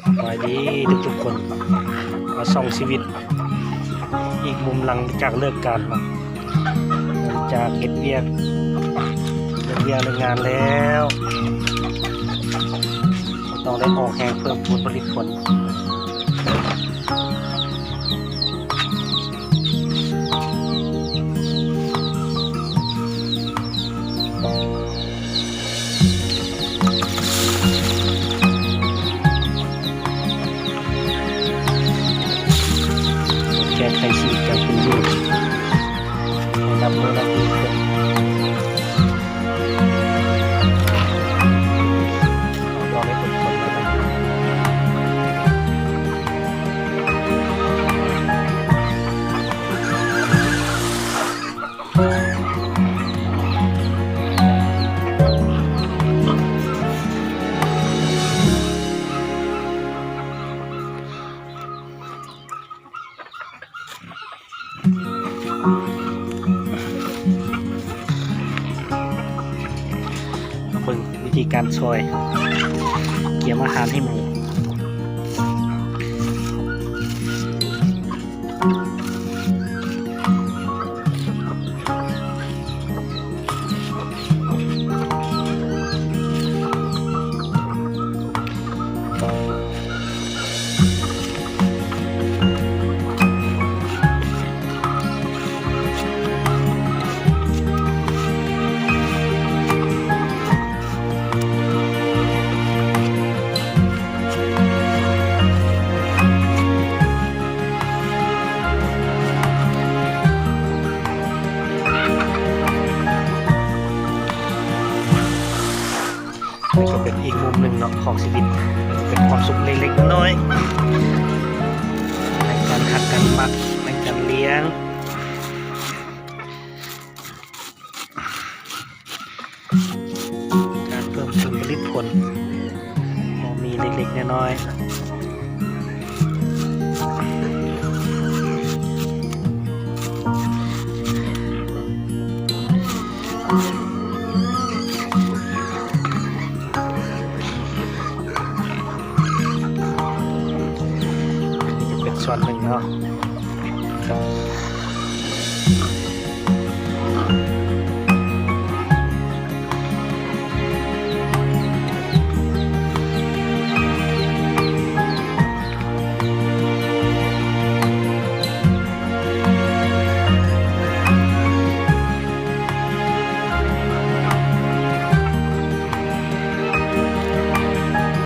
ສະບາຍດີທຸກໆຄົນ ມາສ່ອງຊີວິດອີກມຸມຫຼັງຈາກເລີກການເນາະ ຫຼັງຈາກເຮັດວຽກ ເລີກວຽກເລີກງານແລ້ວ ກໍຕ້ອງໄດ້ອອກແຮງເພີ່ມພູນຜະລິດຜົນ. ແກ້ໄຂຊີວິດການເປັນຢູ່ໃຫ້ນັບມື້ນັບປີຂຶ້ນ ລອງໃຫ້ເປັນຄົນແລ້ວກັນ. ມາເບິ່ງວິທີການຊ່ອຍກຽມອາຫານໃຫ້ໝູ. ນີ້ກໍເປັນອີກມຸມໜຶ່ງເນາະຂອງຊີວິດ ເປັນຄວາມສຸກເລັກໆນ້ອຍໆ ໃນການຮັກການມັກ ໃນການລ້ຽງ ການເພີ່ມເຕີມຜະລິດຜົນ ກໍມີເລັກໆນ້ອຍໆ. ອັນນີ້ຈະເປັນສ່ວນໜຶ່ງເນາະ.